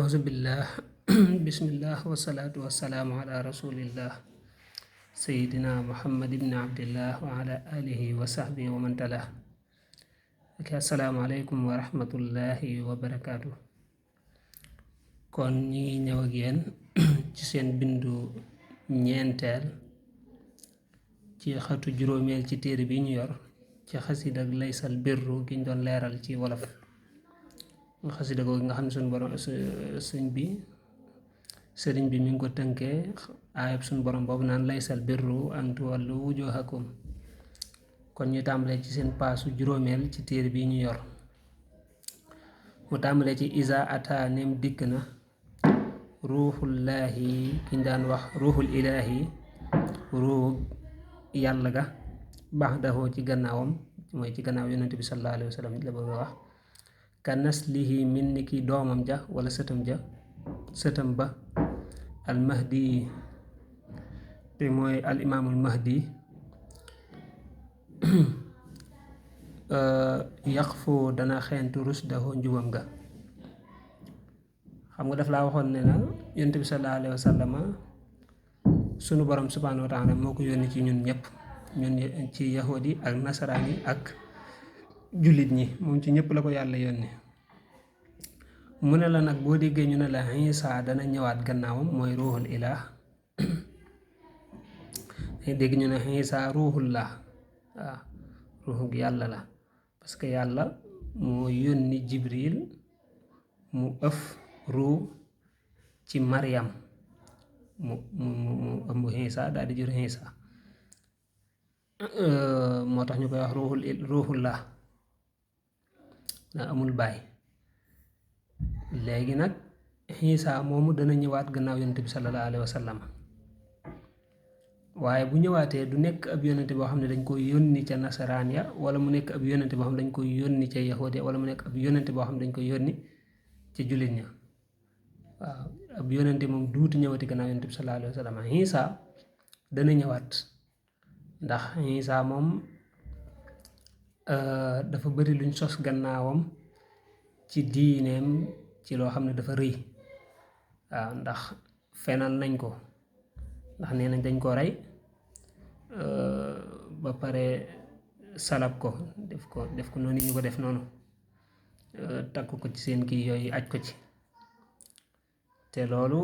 Auzu billah bismillah wasalaatu wasalaamu ala rasulillah sayidina muhammad ibn abdillah wa ala alihi wa sahbihi wa man talah. Assalaamu aleykum wa rahmatullahi wa barakaatu. Kon ñi ñëw ak yéen ci seen bindu ñeenteel ci xatu juróomeel ci téere bi ñu yor ci xasida ak laysal birru gi ñu doon leeral ci wolof. Xasida googu nga xam ne suñu borom sëriñ bi mi ngi ko tënkee aayab suñu borom boobu naan laysal birru an tuwallu wujuhakum. Kon ñu tàmbalee ci seen paasu juróomeel ci téere bi ñu yor, mu tàmbalee ci isa ata nem dikk na ruuxullaahi ki ñu daan wax ruuxul ilaahi, ruuxu yàlla ga baxdahu ci gannaawam, mooy ci gannaaw yonent bi sallallahu alayhi wa sallam la bëgg a wax. Ka naslihi min ni ki doomam ja wala sëtam ba al mahdi te mooy al imaamul mahdi yaqfu dana xeentu rusdahu njubam ga. Xam nga daf laa waxoon ne la yonent bi sallallahu alayhi wa sallam sunu borom subhaanahu wa taala moo ko yónni ci ñun ñëpp, ñun ci yahudi ak nasaraan yi ak jullit ñi, moom ci ñëpp la ko yàlla yónni. Mu ne la nag boo déggee ñu ne la Isa dana ñëwaat gannaawam mooy ruuxul ilaah, dégg ñu ne Isa ruuxullah, waaw ruuxu yàlla la, parce que yàlla moo yónni Jibril mu ëf ruu ci Maryam mu ëmb Isa daal di jur Isa, moo tax ñu koy wax ruuxullah na amul baay. Léegi nag Isa moomu dana ñëwaat gannaaw yonent bi sallallahu alayhi wa sallam, waaye bu ñëwaatee du nekk ab yonent boo xam ne dañ koy yónni ca nasaraan ya, wala mu nekk ab yonent boo xam ne dañ koy yónni ca yahud ya, wala mu nekk ab yonent boo xam ne dañ koy yónni ca jullit ña. Waaw ab yonent moom duuti ñëwati gannaaw yonent bi sallallahu alayhi wa sallam. Isa dana ñëwaat ndax Isa moom dafa bari luñ sos gannaawam ci diineem, ci loo xam ne dafa rëy. Waaw ndax fenal nañ ko, ndax nee nañ dañ ko rey ba pare salab ko def ko noonu ñu ko def noonu, takk ko ci seen kii yooyu aj ko ci, te loolu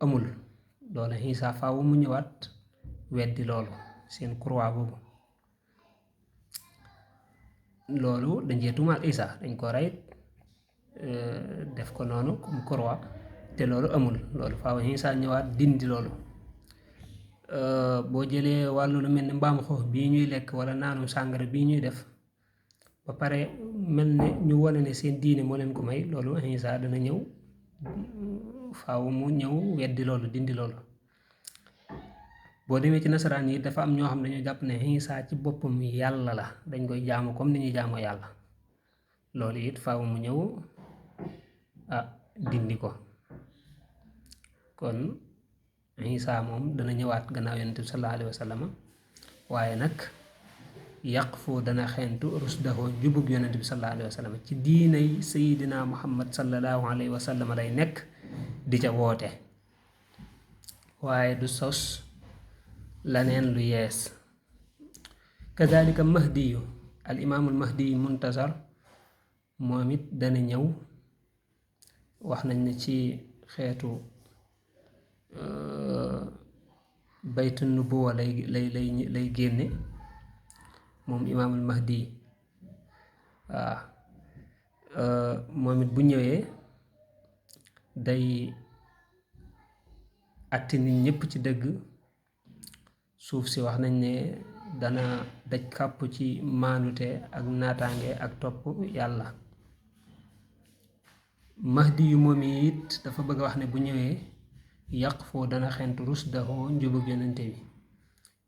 amul. loolu Isa faaw mu ñëwaat weddi loolu seen croix boobu. Loolu dañ cee tuumaal Isa, dañ ko rey def ko noonu comme croix, te loolu amul. Loolu faaw Isa ñëwaat dindi loolu. Boo jëlee wàllu lu mel ni mbaam xoox bii ñuy lekk wala naanu sàngara bii ñuy def ba pare mel ne ñu wane ne seen diine moo leen ko may, loolu Isa dana ñëw faaw mu ñëw weddi loolu, dindi loolu. Boo demee ci nasaraan yi dafa am ñoo xam ne dañoo jàpp ne Isa ci boppam yàlla la, dañ koy jaamu comme ni ñuy jaamoo yàlla. Loolu it faaw mu ñëw dindi ko. Kon Isa moom dana ñëwaat gannaaw yonent bi sallallahu alayhi wa sallam, waaye nag yaqfu dana xeentu rusdahu jubug yonent bi sallallahu alayhi wa sallam. Ci diinay sayidina muhammad sallallahu alayhi wa sallam lay nekk di ca woote, waaye du sos laneen lu yees. Kazalika mahdiyu al imaamul mahdi muntazar moom it dana ñëw. Wax nañ ne ci xeetu baytu nubuwa lay génne moom imaamul mahdi. waaw moom it bu ñëwee day atti nit ñëpp ci dëgg. Suuf si wax nañ ne dana daj kàpp ci maanute ak naataange ak topp yàlla. Mahdi yu moom it dafa bëgg a wax ne bu ñëwee yaqfu dana xentu rusdahu njubug yonente bi.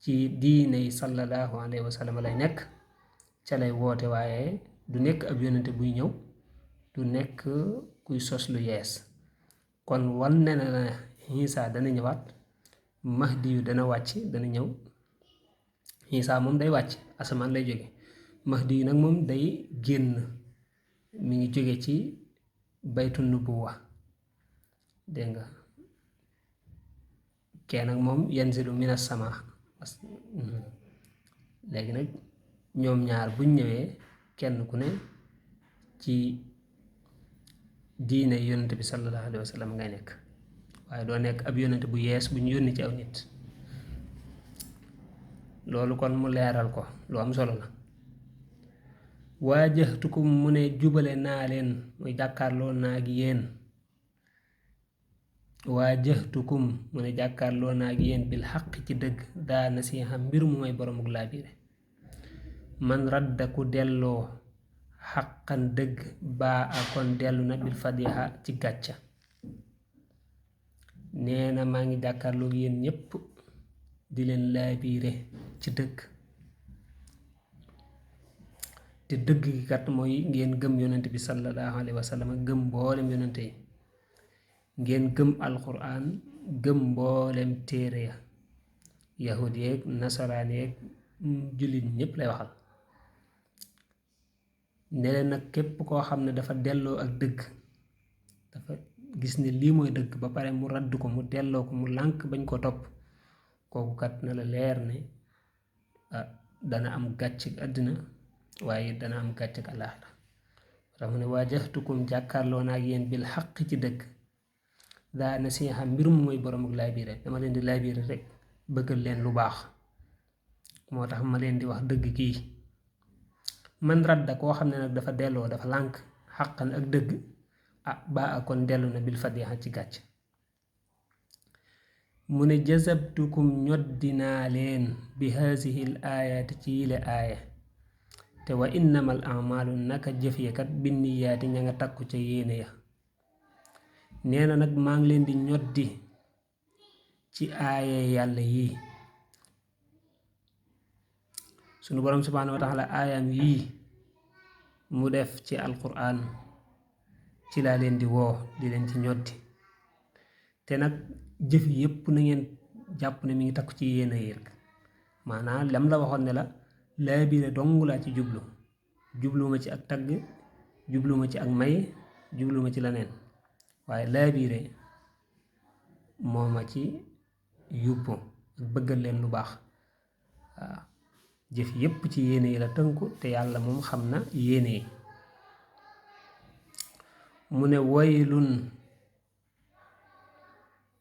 Ci diine sallallahu alayhi wa sallam lay nekk, ca lay woote, waaye du nekk ab yonente buy ñëw, du nekk kuy sos lu yees. kon wan ne na Isa dana ñëwaat, mahdi yu dana wàcc, dana ñëw. Isa moom day wàcc, asamaan lay jóge. mahdi yu nag moom day génn, mi ngi jóge ci baytu nubuwa. dégg nga kee nag moom yanzilu minas sama léegi nag ñoom ñaar buñ ñëwee kenn ku ne ci diine yonent bi sallallahu alayhi wa sallam ngay nekk waaye doo nekk ab yonent bu yees bu ñu yónni ci aw nit loolu kon mu leeral ko lu am solo la waajahtukum mu ne jubale naa leen muy jàkkaarloo naa ak yéen waajahtukum mu ne jàkkaarloo naa ak yéen bil xaq ci dëgg daa nasiha mbir mu may boromuk laabiire man radda ku delloo xaqan dëgg baa a kon dellu na bil fadiha ci gàcca nee na maa ngi jàkkaarloo ak yéen ñépp di leen laabiire ci dëgg te dëgg gi kat mooy ngeen gëm yonent bi sallallahu alayhi wa sallam gëm mboolem yonente yi ngeen gëm alquran gëm mboolem téere ya yahud yeeg nasaraan yeeg jullit ñépp lay waxal ne leen nag képp koo xam ne dafa delloo ak dëgg dafa gis ne lii mooy dëgg ba pare mu radd ko mu delloo ko mu lànk bañ ko topp kooku kat na la leer ne dana am gàcc àddina waaye dana am gàcc ak àllaaxira tax mu ne waajahtukum jàkkaarloo naa ak yéen bil xaq ci dëgg daa nasiha mbir mu mooy borom ak laabiire dama leen di laabiire rek bëggal leen lu baax moo tax ma leen di wax dëgg kii man radda koo xam ne nag dafa delloo dafa lànk xaqan ak dëgg baa a kon dellu na bil fadiha ci gàcc mu ne jazabtukum ñoddinaa leen bi haasihi l aayaati ci yile aaya te wa innamal amalu naka jëf ya kat binniyaati ña nga takku ca yéene ya nee na nag maa ngi leen di ñoddi ci aaya yàlla yii sunu borom subhaanahu wa taala aayam yii mu def ci alquran ci laa leen di woo di leen ci ñoddi te nag jëf yépp na ngeen jàpp ne mi ngi takku ci yéene yi rek maanaam lam la waxoon ne la laabiire dong laa ci jubluwuma ci ak tagg jubluwuma ci ak may jubluwuma ci leneen waaye laabiire moo ma ci yóbbu ak bëggal leen lu baax waaw jëf yépp ci yéene yi la tënku te yàlla moom xam na yéene yi mu ne waylun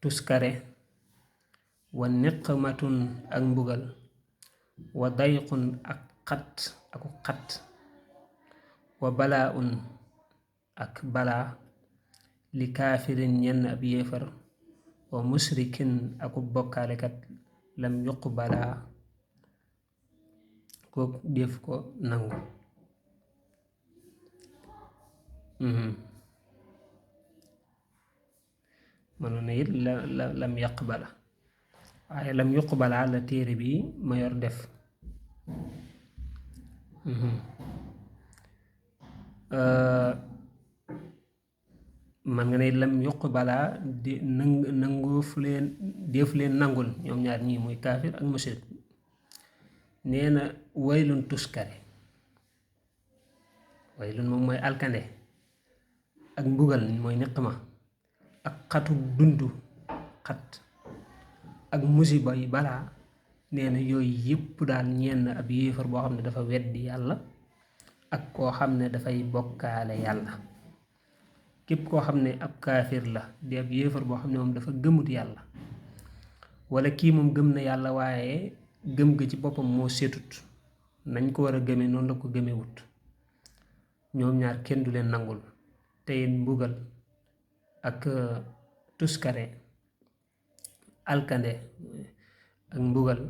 tuskare wa niqmatun ak mbugal wa dayqun ak xat wa balaaun ak balaa li kaafirin ñenn ab yéefar wa musrikin aku bokkaalekat lam yuqbalaa kooku def ko nangu mënoon na it lam yaqbala waaye lam yuqbalaa la téere bi ma yor def man nga ne lam yuqbalaa di nanguuf leen def leen nangul ñoom ñaar ñii muy kaafir ak mushrik nee na waylun tuskare waylun moom mooy alkande ak mbugal mooy niqma ak xatu dundu xat ak musiba yi balaa nee na yooyu yëpp daal ñenn ab yéefar boo xam ne dafa weddi yàlla ak koo xam ne dafay bokkaale yàlla képp koo xam ne ab kaafir la di ab yéefar boo xam ne moom dafa gëmut yàlla wala kii moom gëm na yàlla waaye gëm ga ci boppam moo setut nañ ko war a gëme noonu la ko gëme wut ñoom ñaar kenn du leen nangul tey mbugal ak tuskare alkande ak mbugal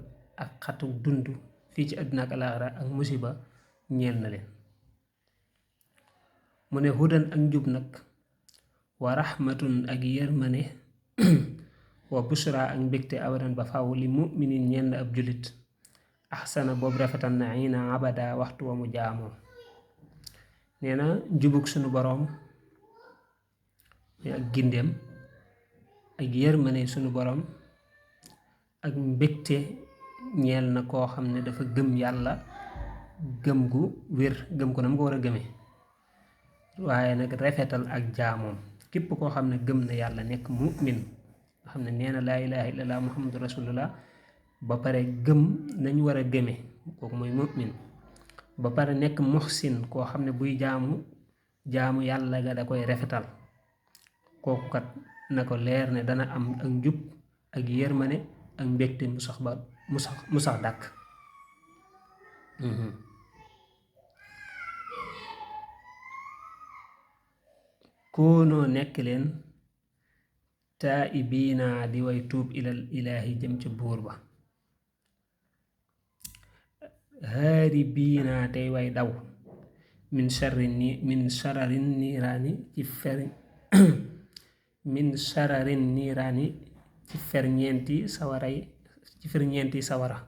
ak xatu dund fii ci àdduna ak alaaxira ak musiba ñeel na leen mu ne hudan ak njub nag wa rahmatun ak yërmane wa bushra ak mbégte abadan ba faw li muminin ñenn ab julit axsana boobu rafetal na ina abada waxtu wa mu jaamoo nee na njubug sunu boroom ak gindeem ak yërmane sunu boroom ak mbégte ñeel na koo xam ne dafa gëm yàlla gëm gu wér gëm ko na mu ko war a gëmee waaye nag rafetal ak jaamoom képp koo xam ne gëm na yàlla nekk mu'min nga xam ne nee na laa ilaha illallah muhammadu rasulullah ba pare gëm nañ war a gëme kooku mooy mu'min ba pare nekk muhsin koo xam ne buy jaamu yàlla ga da koy rafetal kooku kat na ko leer ne dana am ak njub ak yërmane ak mbégte mu sax dàkk. koonoo nekk leen taa'ibiina di way tuub ilal ilaahi jëm ca buur ba, haaribiina tey way daw min shararin niiraani ci fer min shararin niiraani ci ferñeenti sawara.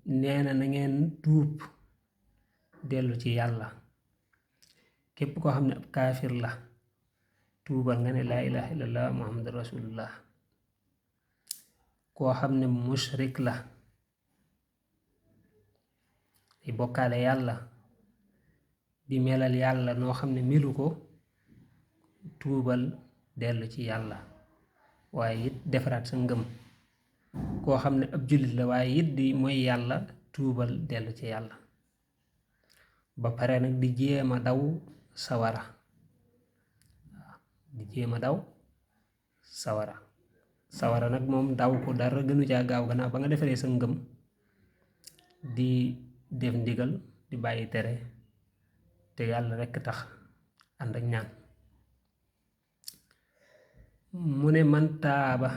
neena na ngeen tuub dellu ci yàlla. képp koo xam ne ab kaafir la tuubal nga ne laa ilaha illallah muhammadu rasulullah. koo xam ne mushrik la di bokkaale yàlla di melal yàlla noo xam ne melu ko tuubal dellu ci yàlla waaye it defaraat sa ngëm. koo xam ne ab jullit la waaye it di mooy yàlla tuubal dellu ci yàlla ba pare nag di jéema daw sawara sawara nag moom daw ko dara gënu caa gaaw gannaaw ba nga defaree sa ngëm di def ndigal di bàyyi tere te yàlla rekk tax ànd ak ñaan. mu ne man taaba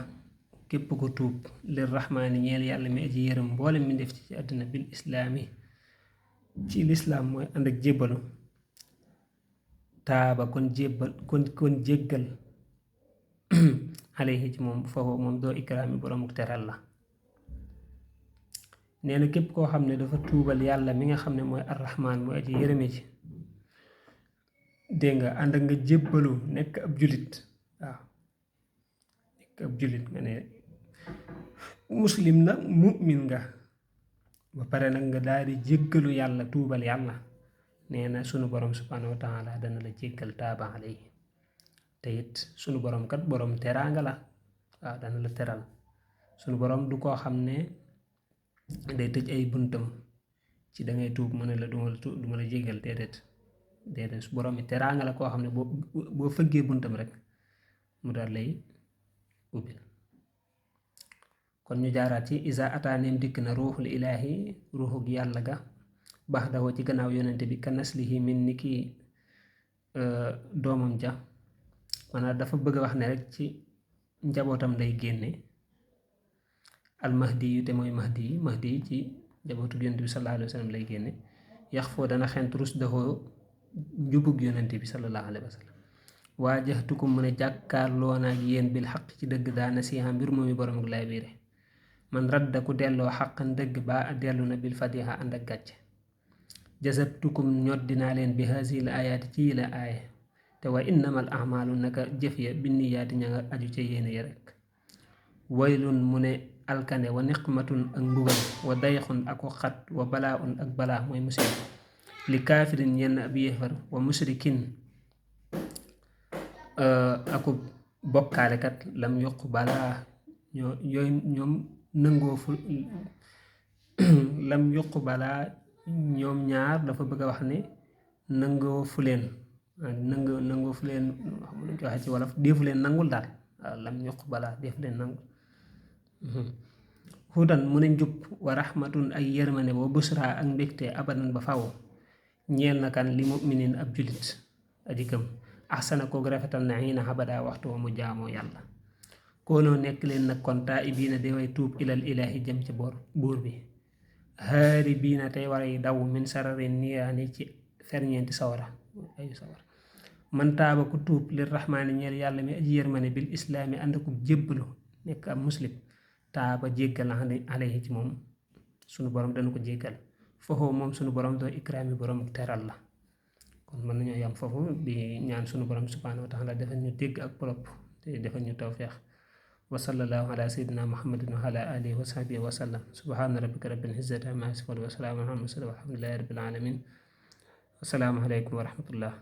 képp ko tuub lir rahmaani ñeel yàlla mi aji yërëm mboolem mi def ci àddina bil islaami ci lislaam mooy ànd ak jébbalu taaba kon jéggal alayhi ci moom foofu moom doo ikraami boroomu teral la. nee na képp koo xam ne dafa tuubal yàlla mi nga xam ne mooy arrahmaan mooy aji yërëme ci dégg nga ànd ak nga jébbalu nekk ab julit waaw nekk ab julit nga ne muslim na mu'min nga ba pare nag nga daal di jéggalu yàlla tuubal yàlla nee na sunu borom subhanahu wa taala dana la jéggal taaba alayhi te it sunu borom kat borom teraanga la waaw dana la teral. sunu borom du koo xam ne day tëj ay buntam ci da ngay tuub mu ne la duma la jéggal déedéet su borom yi teraanga la koo xam ne boo fëggee buntam rek mu daal lay ubbil. kon ñu jaaraat ci isa ataaneem dikk na ruuxul ilaahi ruuxug yàlla ga baax dawoo ci gannaaw yonente bi ka naslihi min ni ki doomam ja maanaam dafa bëgg a wax ne rek ci njabootam lay génne almahdi yu te mooy mahdi yi ci njabootu yonente bi sallallahu alayhi wa sallam lay génne yax foo dana xent rus dahoo njubug yonente bi sallallahu alayhi wa sallam waajahtukum mu ne jàkkaarloo naa ak yéen bil xaq ci dëgg daana siha mbir moomi borom ak lay biire man radda ku delloo xaqan dëgg ba dellu na bil fatiha ànd ak gàcce jazabtukum ñot dinaa leen bi hasil ayaati ci la aaye te wa innamal ahmaalu naka jëf ya binniyaati ña nga aju ca yéene ya rek waylun mu ne alkane wa niqmatun ak mbugal wa dayxun ako xat wa balaa un ak balaa mooy musiba li kaafirin yenn ab yéefar wa musrikin aku bokkaalekat lam yuq balaa ñoom nangoo fu lam yuq balaa ñoom ñaar dafa bëgg a wax ne nangoo fu leen xam nañ ko waxee ci wolof deefu leen nangul daal waaw lam yuq balaa deefu leen nangul. hudan mu ne njub wa rahmatun ay yërmane wa busra ak mbégte abadan ba faw ñeel na kan li muminin ab julit aji gëm ahsana koog rafetal na xiina xabada waxtu wa mu jaamoo yàlla. koonoo nekk leen nag kon taa'ibiina de way tuub ilal ilaahi jëm ci buur bi haaribiina tey waray daw min sararin niiraani ci ferñeenti sawara man taaba ku tuub lir rahmaani ñeel yàlla mi aji yërmane bil islaami ànd ko jébbalu nekk ab muslim taaba jéggal alayhi ci moom sunu borom dana ko jéggal foofu moom sunu borom doo ikraami borom teral la. kon mën nañoo yam foofu di ñaan sunu borom subhanahu wa taala defal ñu dégg ak topp te defal ñu tawfeex wa sallallahu ala sayyidina muhammadin wa ala alihi wa sahbihi wa sallam subhana rabbika rabbil izzati amma yasifun wa salaamun ala al mursalin walhamdulillahi rabbil alamin asalaamaaleykum wa rahmatullah